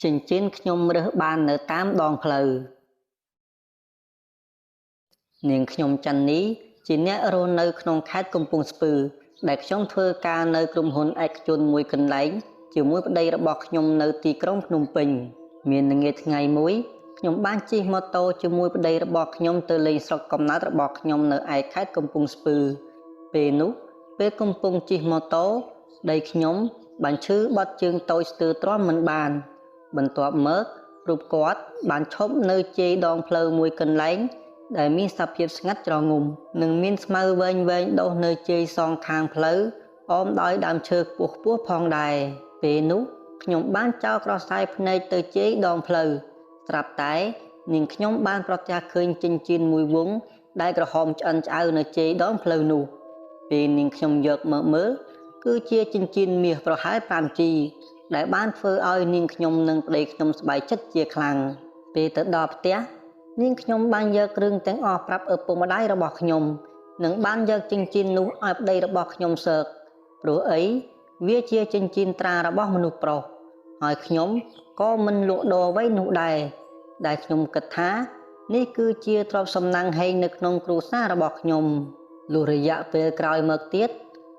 ចិញ្ចៀនខ្ញុំរើសបាននៅតាមដងផ្លូវ នាងខ្ញុំចន្ទនីជាអ្នករស់នៅក្នុងខេត្តកំពង់ស្ពឺ ដែលខ្ញុំធ្វើការនៅក្រុមហ៊ុនឯកជនមួយកន្លែងជាមួយប្តីរបស់ខ្ញុំនៅទីក្រុងភ្នំពេញ មានល្ងាចថ្ងៃមួយខ្ញុំបានជិះម៉ូតូជាមួយប្តីរបស់ខ្ញុំទៅលេងស្រុកកំណើតរបស់ខ្ញុំនៅឯខេត្តកំពង់ស្ពឺ ពេលនោះពេលកំពុងជិះម៉ូតូប្តីខ្ញុំបានឈឺបត់ជើងតូចស្ទើរទ្រាំមិនបាន បន្ទាប់មករូបគាត់បានឈប់នៅជ័យដងផ្លូវមួយកន្លែងដែលមានសភាពស្ងាត់ជ្រងំ និងមានស្មៅវែងៗដុះនៅជ័យសងខាងផ្លូវអមដោយដើមឈើខ្ពស់ៗផងដែរ ពេលនោះខ្ញុំបានចោលក្រសែភ្នែកទៅជ័យដងផ្លូវ ស្រាប់តែនាងខ្ញុំបានប្រទះឃើញចិញ្ចៀនមួយវង់ដែលក្រហមឆ្អិនឆ្អៅនៅជ័យដងផ្លូវនោះ ពេលនាងខ្ញុំយកមកមើលគឺជាចិញ្ចៀនមាសប្រហែល 5G ដែលបានធ្វើឲ្យនាងខ្ញុំនិងប្តីខ្ញុំសប្បាយចិត្តជាខ្លាំង ពេលទៅដល់ផ្ទះនាងខ្ញុំបានយករឿងទាំងអស់ប្រាប់ឪពុកម្ដាយរបស់ខ្ញុំ និងបានយកចិញ្ចៀននោះឲ្យប្តីរបស់ខ្ញុំសើក ព្រោះអីវាជាចិញ្ចៀនត្រារបស់មនុស្សប្រុស ហើយខ្ញុំក៏មិនលក់ដូរអ្វីនោះដែរ ដែលខ្ញុំគិតថានេះគឺជាទ្រព្យសំណាងហេងនៅក្នុងគ្រួសាររបស់ខ្ញុំ លុះរយៈពេលក្រោយមកទៀត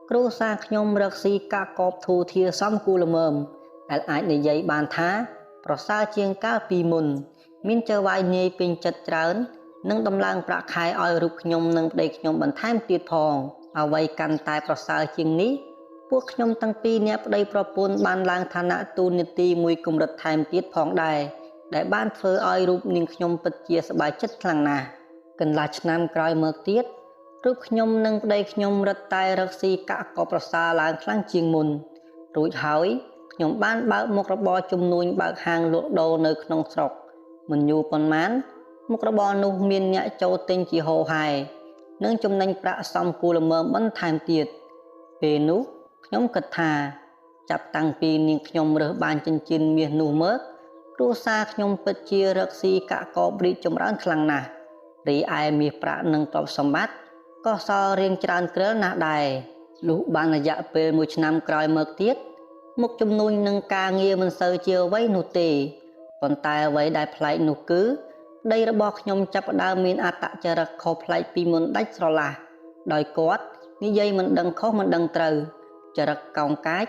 គ្រួសារខ្ញុំរកស៊ីកាកបធូធាសំគូល្មមដែលអាចនិយាយបានថាប្រសើរជាងកាលពីមុន មានចៅហ្វាយនាយពេញចិត្តច្រើន និងដំឡើងប្រាក់ខែឲ្យរូបខ្ញុំនិងប្តីខ្ញុំបន្ថែមទៀតផង អ្វីកាន់តែប្រសើរជាងនេះ ពួកខ្ញុំទាំងពីរនាក់ប្តីប្រពន្ធបានឡើងឋានៈទូនាទីមួយកម្រិតថែមទៀតផងដែរ ដែលបានធ្វើឲ្យរូបនាងខ្ញុំពិតជាសប្បាយចិត្តខ្លាំងណាស់ កន្លះឆ្នាំក្រោយមកទៀតរូបខ្ញុំនិងប្តីខ្ញុំរឹតតែរកស៊ីកាក់ក៏ប្រសើរឡើងខ្លាំងជាងមុន រួចហើយខ្ញុំបានបើកមុខរបរជំនួញបើកហាងលក់ដូរនៅក្នុងស្រុក មិនយូរប៉ុន្មានមុខរបរនោះមានអ្នកចូលទិញជាហូរហែ និងចំណេញប្រាក់សំគូល្មមបន្ថែមទៀត ពេលនោះខ្ញុំគិតថាចាប់តាំងពីនាងខ្ញុំរើសបានចិញ្ចៀនមាសនោះមកគ្រួសារខ្ញុំពិតជារកស៊ីកាក់កបរីកចម្រើនខ្លាំងណាស់ រីឯមាសប្រាក់និងទ្រព្យសម្បត្តិក៏សល់រៀងច្រើនគ្រើលណាស់ដែរ លុះបានរយៈពេលមួយឆ្នាំក្រោយមកទៀតមុខជំនួញនិងការងារមិនសូវជាអ្វីនោះទេ ប៉ុន្តែអ្វីដែលប្លែកនោះគឺប្តីរបស់ខ្ញុំចាប់ផ្ដើមមានអត្តចរិតខុសប្លែកពីមុនដាច់ស្រឡះ ដោយគាត់និយាយមិនដឹងខុសមិនដឹងត្រូវ ចរិតកោងកាច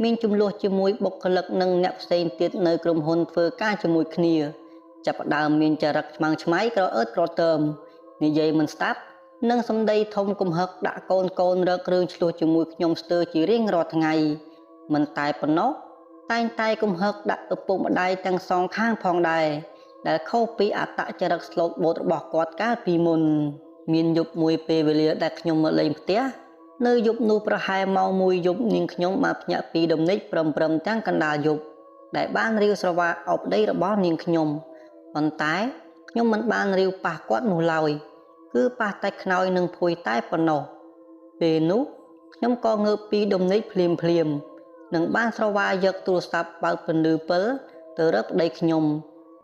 មានចំនួនជាមួយបុគ្គលិកនិងអ្នកផ្សេងទៀតនៅក្រុមហ៊ុនធ្វើការជាមួយគ្នា ចាប់ផ្ដើមមានចរិតឆ្មាំងឆ្មៃក្រអឺតក្រទម និយាយមិនស្ដាប់ និងសម្ដីធំកំហឹកដាក់កូនកូនរករឿងឆ្លោះជាមួយខ្ញុំស្ទើរជារៀងរាល់ថ្ងៃ មិនតែប៉ុណ្ណោះតែងតែកំហឹកដាក់ឪពុកម្ដាយទាំងសងខាងផងដែរ ដែលខុសពីអត្តចរិតស្លូតបូតរបស់គាត់កាលពីមុន មានយប់មួយពេលវេលាដែលខ្ញុំមកលេងផ្ទះ នៅយប់នោះប្រហែលម៉ោង1យប់នាងខ្ញុំបានភ្ញាក់ពីដំណេកព្រឹមៗទាំងកណ្ដាលយប់ ដែលបានរាវស្រវាអោបប្តីរបស់នាងខ្ញុំ ប៉ុន្តែខ្ញុំមិនបានរាវប៉ះគាត់នោះឡើយ គឺប៉ះតែខ្នើយនិងភួយតែប៉ុណ្ណោះ ពេលនោះខ្ញុំក៏ងើបពីដំណេកភ្លាមៗ និងបានស្រវាយកទូរស័ព្ទបើកពន្លឺពិលទៅរកប្តីខ្ញុំ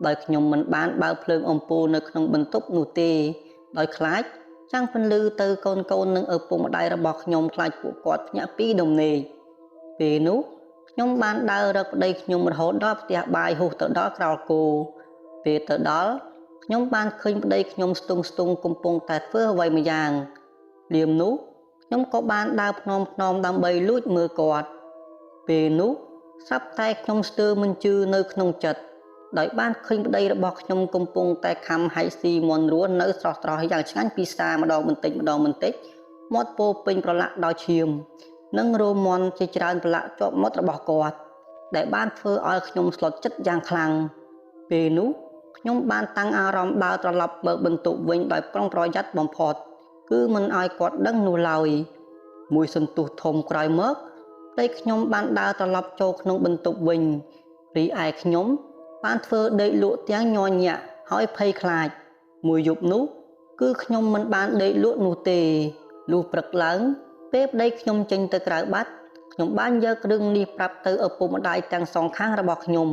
ដោយខ្ញុំមិនបានបើកភ្លើងអំពូលនៅក្នុងបន្ទប់នោះទេ ដោយខ្លាចចាំងពន្លឺទៅកូនកូននិងឪពុកម្ដាយរបស់ខ្ញុំខ្លាចពួកគាត់ភ្ញាក់ពីដំណេក ពេលនោះខ្ញុំបានដើររកប្តីខ្ញុំរហូតដល់ផ្ទះបាយហួសទៅដល់ក្រោលគោ ពេលទៅដល់ខ្ញុំបានឃើញប្តីខ្ញុំស្ទង់ស្ទង់កំពុងតែធ្វើអ្វីម្យ៉ាង លៀមនោះខ្ញុំក៏បានដើរភ្នំភ្នំដើម្បីលួចមើលគាត់ ពេលនោះស្រាប់តែខ្ញុំស្ទើរមិនជឿនៅក្នុងចិត្ត ដោយបានឃើញប្តីរបស់ខ្ញុំកំពុងតែខំហែកស៊ីមាន់រស់នៅស្រស់ត្រស់យ៉ាងឆ្ងាញ់ពិសាម្ដងបន្តិចម្ដងបន្តិច មាត់ពោពេញប្រឡាក់ដោយឈាម និងរោមមាន់ជាច្រើនប្រឡាក់ជាប់មាត់របស់គាត់ ដែលបានធ្វើឲ្យខ្ញុំស្លុតចិត្តយ៉ាងខ្លាំង ពេលនោះខ្ញុំបានតាំងអារម្មណ៍ដើរត្រឡប់បើកបន្ទប់វិញដោយប្រុងប្រយ័ត្នបំផុត គឺមិនឲ្យគាត់ដឹងនោះឡើយ មួយសន្ទុះធំក្រោយមកប្តីខ្ញុំបានដើរត្រឡប់ចូលក្នុងបន្ទប់វិញ រីឯខ្ញុំបានធ្វើដេកលក់ទាំងញ័រញាក់ហើយភ័យខ្លាច មួយយប់នោះគឺខ្ញុំមិនបានដេកលក់នោះទេ លុះព្រឹកឡើងពេលប្តីខ្ញុំចេញទៅក្រៅបាត់ខ្ញុំបានយករឿងនេះប្រាប់ទៅឪពុកម្ដាយទាំងសងខាងរបស់ខ្ញុំ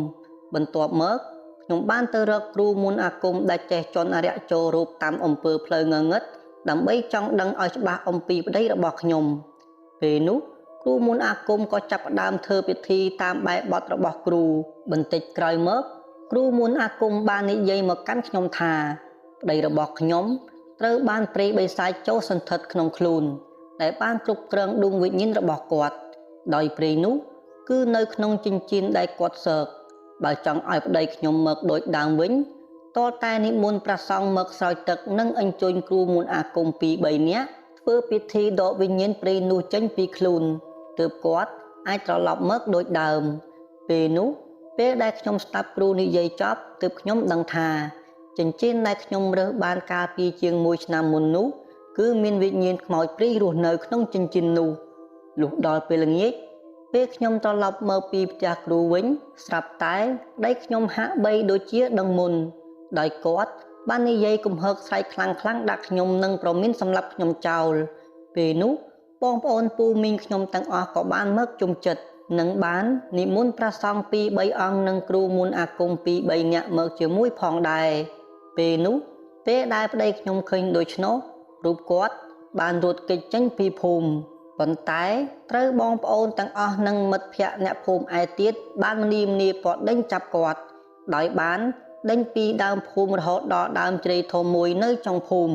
បន្ទាប់មកខ្ញុំបានទៅរកគ្រូមន្តអាគមដែលចេះជន់អរិយចូលរូបតាមអំពើផ្លូវងងឹត ដើម្បីចង់ដឹងឲ្យច្បាស់អំពីប្តីរបស់ខ្ញុំ ពេលនោះ គ្រូមន្តអាគមក៏ចាប់ផ្ដើមធ្វើពិធីតាមបែបបទរបស់គ្រូបន្តិចក្រោយមកគ្រូមន្តអាគមបាននិយាយមកកាន់ខ្ញុំថាប្តីរបស់ខ្ញុំត្រូវបានព្រៃបិសាចចូលសន្ធិដ្ឋក្នុងខ្លួនដែលបានគ្រប់គ្រងដួងវិញ្ញាណរបស់គាត់ដោយព្រៃនោះគឺនៅក្នុងចិញ្ចៀនដែលគាត់សើកបើចង់ឲ្យប្តីខ្ញុំមកដូចដើមវិញតតែនិមន្តព្រះសង្ឃមកស្រោចទឹកនិងអញ្ជើញគ្រូមន្តអាគម2 3នាក់ធ្វើពិធីដកវិញ្ញាណព្រៃនោះចេញពីខ្លួនទើបគាត់អាចត្រឡប់មកដូចដើមពេលនោះពេលដែលខ្ញុំស្ដាប់គ្រូនិយាយចប់ទើបខ្ញុំដឹងថាចិញ្ចៀនដែលខ្ញុំរើសបានកាលពីជាង1ឆ្នាំមុននោះគឺមានវិញ្ញាណខ្មោចព្រាយរស់នៅក្នុងចិញ្ចៀននោះលុះដល់ពេលល្ងាចពេលខ្ញុំត្រឡប់មកពីផ្ទះគ្រូវិញស្រាប់តែប្តីខ្ញុំហាក់បីដូចជាដឹងមុនដោយគាត់បាននិយាយគំហើកស្រែកខ្លាំងខ្លាំងដាក់ខ្ញុំនិងប្រមានសម្លាប់ខ្ញុំចោលពេលនោះបងប្អូនពូមីងខ្ញុំទាំងអស់ក៏បានមកជុំចិត្តនិងបាននិមន្តព្រះសង្ឃ2 3អង្គនិងគ្រូមន្តអាគម2 3នាក់មកជាមួយផងដែរពេលនោះពេលដែលប្តីខ្ញុំឃើញដូច្នោះរូបគាត់បានរត់គេចចេញពីភូមិប៉ុន្តែត្រូវបងប្អូនទាំងអស់និងមិត្តភ័ក្តិអ្នកភូមិឯទៀតបានមនីមនីពដេញចាប់គាត់ដោយបានដេញពីដើមភូមិរហូតដល់ដើមជ្រៃធំមួយនៅចុងភូមិ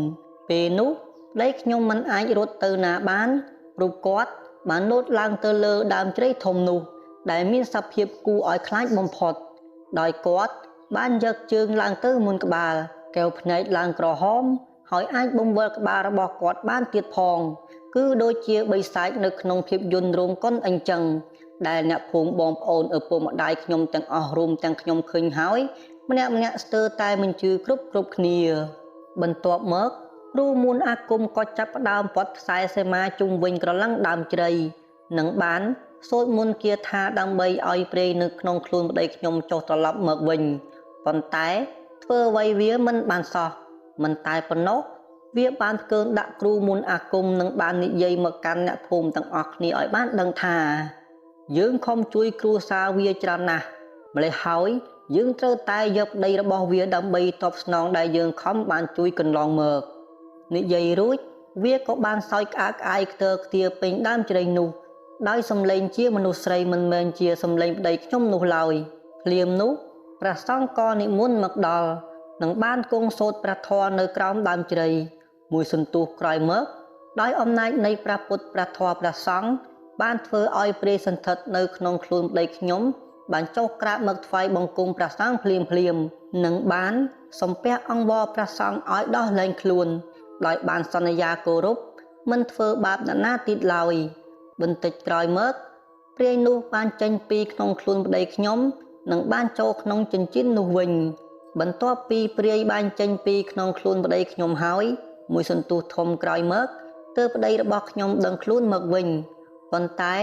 ពេលនោះប្តីខ្ញុំមិនអាចរត់ទៅណាបានរូបគាត់បានលោតឡើងទៅលើដើមជ្រៃធំនោះដែលមានសភាពគួរឲ្យខ្លាចបំផុតដោយគាត់បានយកជើងឡើងទៅមុនក្បាលកែវភ្នែកឡើងក្រហមហើយអាចបង្វិលក្បាលរបស់គាត់បានទៀតផងគឺដូចជាបិសាចនៅក្នុងភាពយន្តរោងកុនអញ្ចឹងដែលអ្នកភូមិបងប្អូនឪពុកម្ដាយខ្ញុំទាំងអស់រួមទាំងខ្ញុំឃើញហើយម្នាក់ម្នាក់ស្ទើរតែមិនជឿគ្រប់គ្នាបន្ទាប់មកគ្រូមន្តអាគមក៏ចាប់ផ្ដើមពត់ខ្សែសីមាជុំវិញក្រឡឹងដើមជ្រៃនិងបានសូត្រមន្តគាថាដើម្បីឲ្យព្រៃនៅក្នុងខ្លួនប្តីខ្ញុំចុះត្រឡប់មកវិញប៉ុន្តែធ្វើអ្វីវាមិនបានសោះមិនតែប៉ុណ្ណោះវាបានផ្កើដាក់គ្រូមន្តអាគមនិងបាននិយាយមកកាន់អ្នកភូមិទាំងអស់គ្នាឲ្យបានដឹងថាយើងខំជួយគ្រួសារវាច្រើនណាស់ម្ល៉េះហើយយើងត្រូវតែយកប្តីរបស់វាដើម្បីតបស្នងដែលយើងខំបានជួយកន្លងមកនិយាយរួចវាក៏បានសោយក្អាកក្អាយខ្ទើខ្ទាពេញដើមជ្រៃនោះដោយសំឡេងជាមនុស្សស្រីមិនមែនជាសំឡេងប្តីខ្ញុំនោះឡើយភ្លាមនោះព្រះសង្ឃក៏និមន្តមកដល់និងបានគង់សូត្រព្រះធម៌នៅក្រោមដើមជ្រៃមួយសន្ទុះក្រោយមកដោយអំណាចនៃព្រះពុទ្ធព្រះធម៌ព្រះសង្ឃបានធ្វើឲ្យព្រះសន្ធិដ្ឋនៅក្នុងខ្លួនប្តីខ្ញុំបានចុះក្រាបមកថ្វាយបង្គំព្រះសង្ឃភ្លាមភ្លាមនិងបានសំពះអង្វរព្រះសង្ឃឲ្យដោះលែងខ្លួនដោយបានសន្យាគោរពមិនធ្វើបាបអ្នកណាទៀតឡើយបន្តិចក្រោយមកព្រាយនោះបានចេញពីក្នុងខ្លួនប្តីខ្ញុំនិងបានចូលក្នុងចិញ្ចៀននោះវិញបន្ទាប់ពីព្រាយបានចេញពីក្នុងខ្លួនប្តីខ្ញុំហើយមួយសន្ទុះធំក្រោយមកទើបប្តីរបស់ខ្ញុំដឹងខ្លួនមកវិញប៉ុន្តែ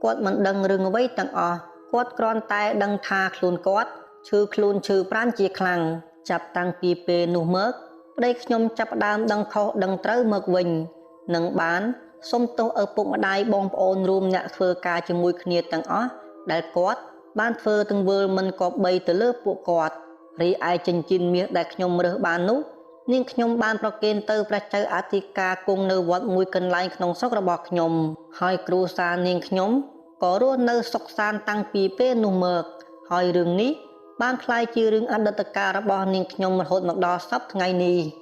គាត់មិនដឹងរឿងអ្វីទាំងអស់គាត់គ្រាន់តែដឹងថាខ្លួនគាត់ឈឺខ្លួនឈឺប្រានជាខ្លាំងចាប់តាំងពីពេលនោះមកប្តីខ្ញុំចាប់ផ្ដើមដឹងខុសដឹងត្រូវមកវិញនិងបានសុំទោសឪពុកម្ដាយបងប្អូនរួមអ្នកធ្វើការជាមួយគ្នាទាំងអស់ដែលគាត់បានធ្វើទង្វើមិនគប្បីទៅលើពួកគាត់រីឯចិញ្ចៀនមាសដែលខ្ញុំរើសបាននោះនាងខ្ញុំបានប្រគេនទៅព្រះចៅអធិការគង់នៅវត្តមួយកន្លែងក្នុងស្រុករបស់ខ្ញុំហើយគ្រួសារនាងខ្ញុំក៏រស់នៅសុខសាន្តតាំងពីពេលនោះមកហើយរឿងនេះបានក្លាយជារឿងអតីតកាលរបស់នាងខ្ញុំរហូតមកដល់សព្វថ្ងៃនេះ។